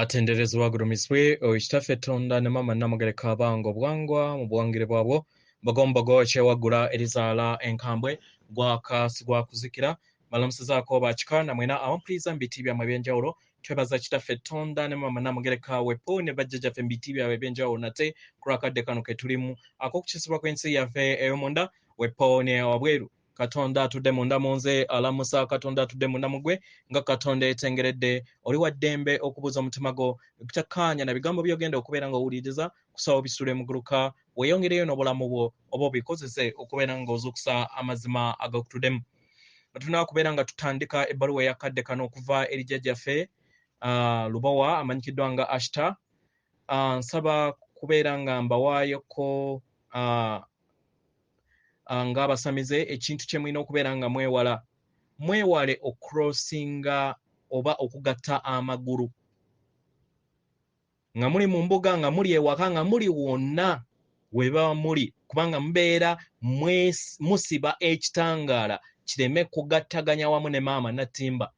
Atenderezebwa agulumizibwe oyo Kitaffe Tonda ne Maama Nnamugereka abanga obuwangwa mu buwangire bwabwo Mbogombogo kyewaggula erizaala enkambwe gwaka sigwakuzikira. Mbalamusizaako bakika namwena abampuliriza mu biti byammwe eby'enjawulo. Twebaza Kitaffe Tonda ne Maama Nnamugereka wepo ne bajjajjaffe mu biti byabwe eby'enjawulo nate ku lw'akadde kano ke tulimu ak'okukyusibwa kw'ensi yaffe ey'omunda wepo ne wabweru. Katonda atudde munda mu nze alamusa Katonda atudde munda mu ggwe nga Katonda yeetengeredde. Oli wa ddembe okubuuza omutima gwo takkaanya na bigambo by'ogenda okubeera ng'owuliriza kusaba obisule muguluka weeyongereyo n'obulamu bwo oba obikozese okubeera ng'ozuukusa amazima agakutuddemu. Tulina kubeera nga tutandika ebbaluwa ey'akadde kano okuva eri jjajjaffe Lubowa amanyikiddwa nga Ashta. Nsaba kubeera nga mbawaayoko ng'abasamize ekintu kye mulina okubeera nga mwewala. Mwewale okucrossinga oba okugatta amagulu nga muli mu mbuga, nga muli ewaka, nga muli wonna we baba muli, kubanga mubeera musiba ekitangaala kireme kugattaganya wamu ne maama Nattimba.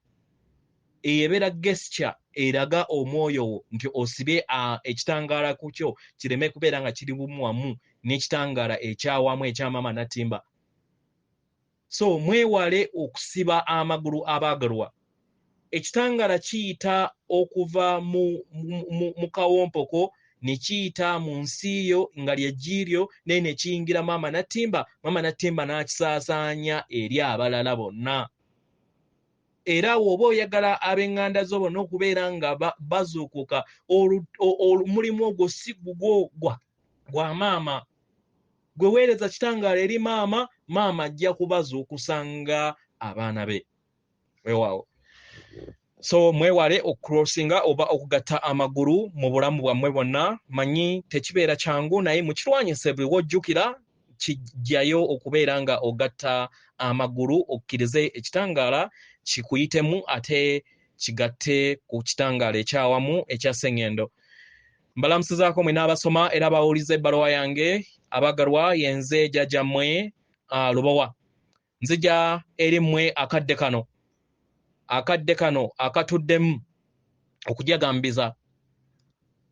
Eyo ebeera gesture eraga omwoyo wo nti osibye ekitangaala ku kyo kireme kubeera nga kiri bumu wamu n'ekitangaala ekyawamu ekya maama Nattimba. So mwewale okusiba amagulu abaagalwa. Ekitangaala kiyita okuva mu kawompoko ne kiyita mu nsi yo nga ly'eggi lyo naye ne kiyingira maama Nattimba, maama Nattimba n'akisaasaanya eri abalala bonna. Era bw'oba oyagala ab'eŋŋanda zo bonna okubeera nga bazuukuka, omulimu ogwo si gugwo gwa maama. Gwe weereza kitangaala eri maama, maama ajja kubazuukusa nga abaana be. Weewaawo. So mwewale okucrossinga oba okugatta amagulu mu bulamu bwammwe bwonna. Manyi tekibeera kyangu naye mukirwanyise buli w'ojjukira kijjayo okubeera nga ogatta amagulu okkirize ekitangaala kikuyitemu ate kigatte ku kitangaala ekyawamu ekya Ssengendo. Mbalamusizaako mwe n'abasoma era abawuliza ebbaluwa yange abagalwa yenze jjajjammwe Lubowa. Nzija eri mmwe akadde kano. Akadde kano akatuddemu okujagambiza.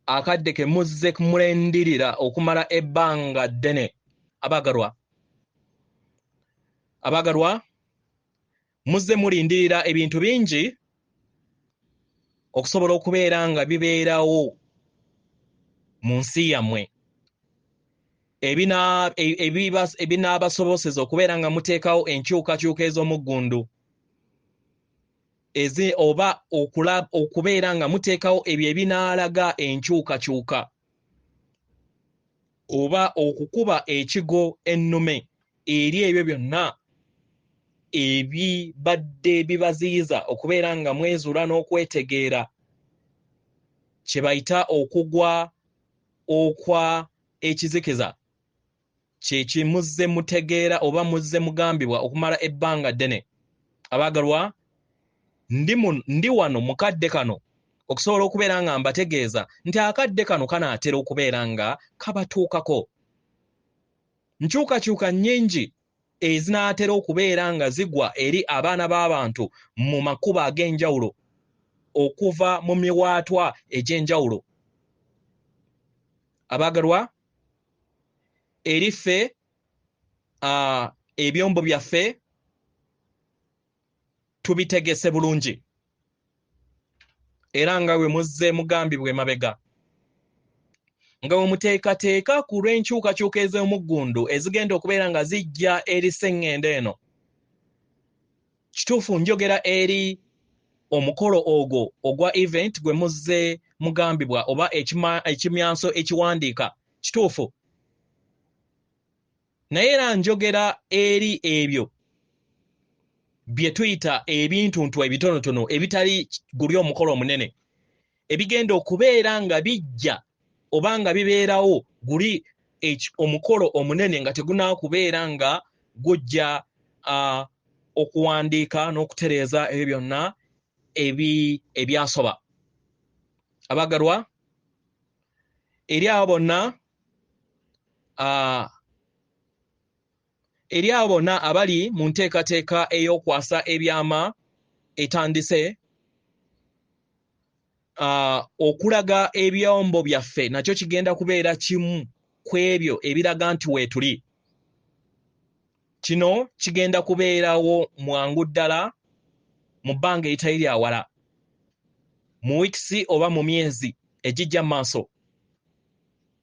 Akadde ke muzze mulendirira okumala ebbanga ddene abagalwa. Abagalwa muzze mulindirira ebintu bingi okusobola okubeera nga bibeerawo mu nsi yammwe. Ebinaabasoboseza okubeera nga muteekawo enkyukakyuka ez'omuggundu oba okubeera nga muteekawo ebyo ebinaalaga enkyukakyuka oba okukuba ekigo ennume eri ebyo byonna ebibadde bibaziyiza okubeera nga mwezuula n'okwetegeera kye bayita okugwa okwa ekizikiza kye kimuzze mutegeera oba muzze mugambibwa okumala ebbanga ddene. Abaagalwa, ndi wano mu kadde kano okusobola okubeera nga mbategeeza nti akadde kano kanaatera okubeera nga kabatuukako. Nkyukakyuka nnyingi ezinaatera okubeera nga zigwa eri abaana b'abantu mu makubo ag'enjawulo okuva mu miwaatwa egy'enjawulo. Abaagalwa, eri ffe ebyombo byaffe tubitegese bulungi era nga bwe muzze mugambibwa emabega nga bwe muteekateeka ku lw'enkyukakyuka ez'omuggundu ezigenda okubeera nga zijja eri Ssengendo eno. Kituufu njogera eri omukolo ogwo ogwa event gwe muzze mugambibwa oba ekimyanso ekiwandiika kituufu. Naye era njogera eri ebyo bye tuyita ebintuntu ebitonotono ebitali guli omukolo omunene ebigenda okubeera nga bijja oba nga bibeerawo guli omukolo omunene nga tegunaakubeera nga gujja okuwandiika n'okutereeza ebyo byonna ebyasoba. Abagalwa, eri abo bonna eri abo bonna abali mu nteekateeka ey'okwasa ebyama etandise, Okulaga ebyombo byaffe nakyo kigenda kubeera kimu ku ebyo ebiraga nti weetuli. Kino kigenda kubeerawo mwangu ddala mu bbanga eritali lya wala, mu wiikisi oba mu myezi egijja mu maaso.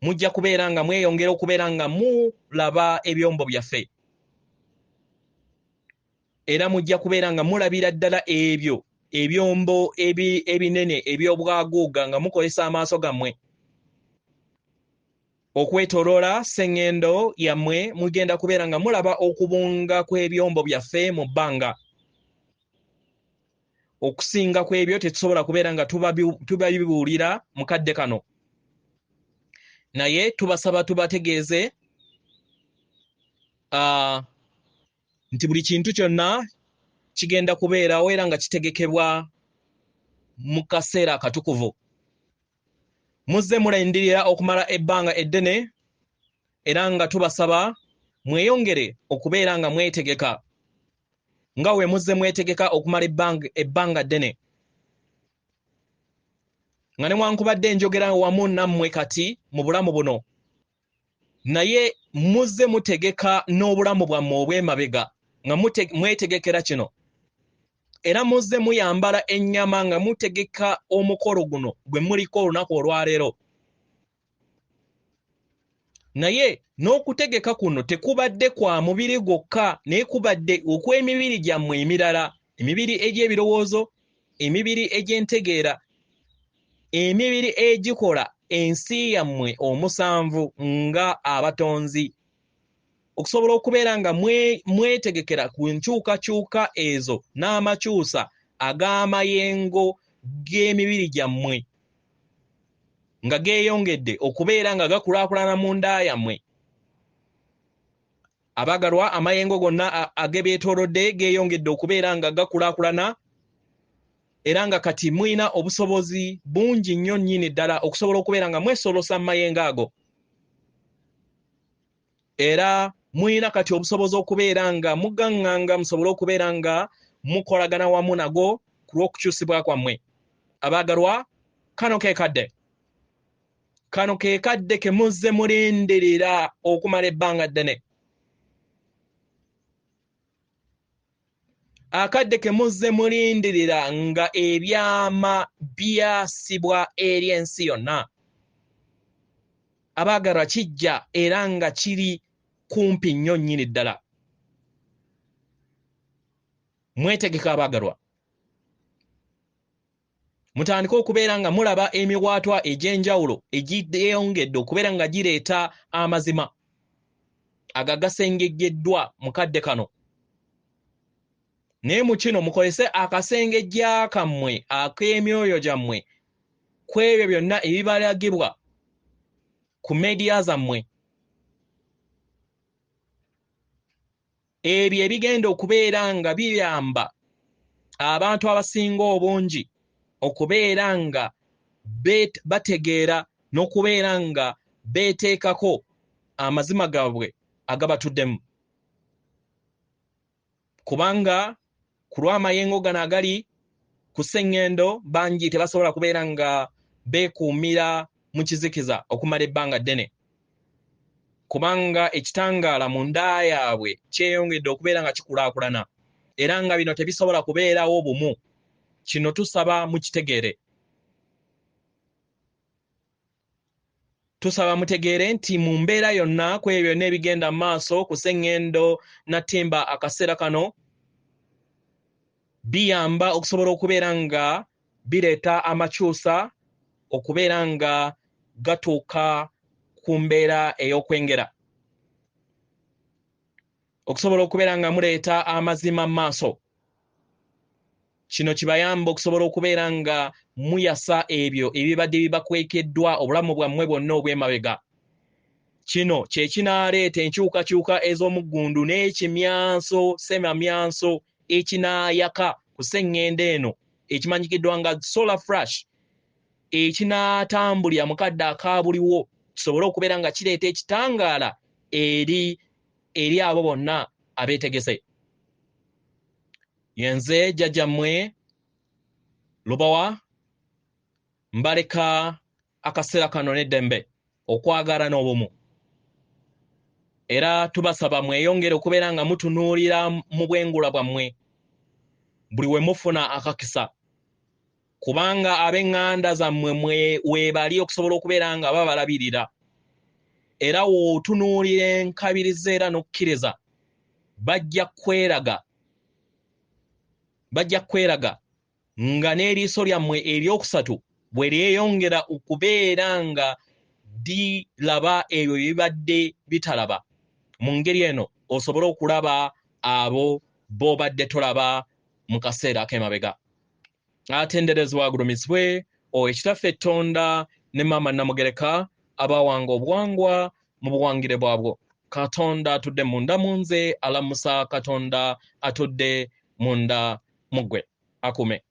Mujja kubeera nga mweyongera okubeera nga mulaba ebyombo byaffe, era mujja kubeera nga mulabira ddala ebyo ebyombo ebinene eby'obwaguuga nga mukozesa amaaso gammwe. Okwetooloola sseŋŋendo yammwe mugenda kubeera nga mulaba okubunga kw'ebyombo byaffe mu bbanga. Okusinga ku ebyo tetusobola kubeera nga tubabibuulira mu kadde kano, naye tubasaba tubategeeze nti buli kintu kyonna kigenda kubeerawo era nga kitegekebwa mu kaseera akatukuvu. Muzze mulindirira okumala ebbanga eddene, era nga tubasaba mweyongere okubeera nga mwetegeka nga we muzze mwetegeka okumala ebbanga ddene. Nga newankubadde njogera wamu nammwe kati mu bulamu buno, naye muzze mutegeka n'obulamu bwammwe obw'emabega nga mwetegekera kino, era muzze muyambala ennyama nga mutegeka omukolo guno gwe muliko olunaku olwaleero. Naye n'okutegeka kuno tekubadde kwa mubiri gwokka, naye kubadde okw'emibiri gyammwe emirala, emibiri egy'ebirowoozo, emibiri egy'entegeera, emibiri egikola ensi yammwe omusanvu nga abatonzi, okusobola okubeera nga mwetegekera ku nkyukakyuka ezo n'amakyusa ag'amayengo g'emibiri gyammwe nga geeyongedde okubeera nga gakulaakulana mu nda yammwe. Abaagalwa, amayengo gonna agebeetoolodde geeyongedde okubeera nga gakulaakulana, era nga kati mulina obusobozi bungi nnyo nnyini ddala okusobola okubeera nga mwesolosa mu mayengo ago. Era mulina kati obusobozi okubeera nga mugaŋŋanga musobole okubeera nga mukolagana wamu nago ku lw'okukyusibwa kwammwe. Abaagalwa, kano ke kadde. Kano ke kadde ke muzze mulindirira okumala ebbanga ddene. Akadde ke muzze mulindirira nga ebyama byasibwa eri ensi yonna. Abaagalwa, kijja era nga kiri kumpi nnyo nnyini ddala. Mwetegeka abaagalwa, mutandike okubeera nga mulaba emiwaatwa egy'enjawulo egyeyongedde okubeera nga gireeta amazima agagasengejjeddwa mu kadde kano. Naye mu kino mukozese akasengejja kammwe ak'emyoyo gyammwe ku ebyo byonna ebibalagibwa ku media zammwe, ebyo ebigenda okubeera nga biyamba abantu abasinga obungi okubeera nga bategeera n'okubeera nga beeteekako amazima gaabwe agabatuddemu. Kubanga ku lw'amayengo gano agali ku sseŋŋendo, bangi tebasobola kubeera nga beekuumira mu kizikiza okumala ebbanga ddene, kubanga ekitangaala mu nda yaabwe kyeyongedde okubeera nga kikulaakulana, era nga bino tebisobola kubeerawo bumu. Kino tusaba mukitegeere. Tusaba mutegeere nti mu mbeera yonna ku ebyo byonna ebigenda mu maaso ku sseŋŋendo Natimba akaseera kano biyamba okusobola okubeera nga bireeta amakyusa okubeera nga gatuuka ku mbeera ey'okwengera, okusobola okubeera nga muleeta amazima mu maaso. Kino kibayamba okusobola okubeera nga muyasa ebyo ebibadde bibakwekeddwa obulamu bwammwe bwonna obw'emabega. Kino kye kinaaleeta enkyukakyuka ez'omuggundu n'ekimyanso ssemamyanso ekinaayaka ku sseŋŋendo eno ekimanyikiddwa nga solar flash, ekinaatambulira mu kadde akaabuliwo kisobole okubeera nga kireeta ekitangaala eri abo bonna abeetegese. Yenze jjajjammwe Lubowa. Mbaleka akaseera kano n'eddembe, okwagala n'obumu. Era tubasaba mweyongere okubeera nga mutunuulira mu bwengula bwammwe buli we mufuna akakisa, kubanga ab'eŋŋanda zammwe weebali okusobola okubeera nga babalabirira. Era w'otunuulira enkabiriza era n'okkiriza, bajja kweraga, bajja kweraga nga n'eriiso lyammwe eryokusatu bwe lyeyongera okubeera nga liraba ebyo bibadde bitalaba. Mu ngeri eno osobole okulaba abo b'obadde tolaba mu kaseera ak'emabega. Atenderezebwa agulumizibwe oyo Kitaffe Ttonda ne Maama Namugereka abawanga obuwangwa mu buwangire bwabwo. Katonda atudde munda mu nze alamusa Katonda atudde munda mu ggwe. Akume.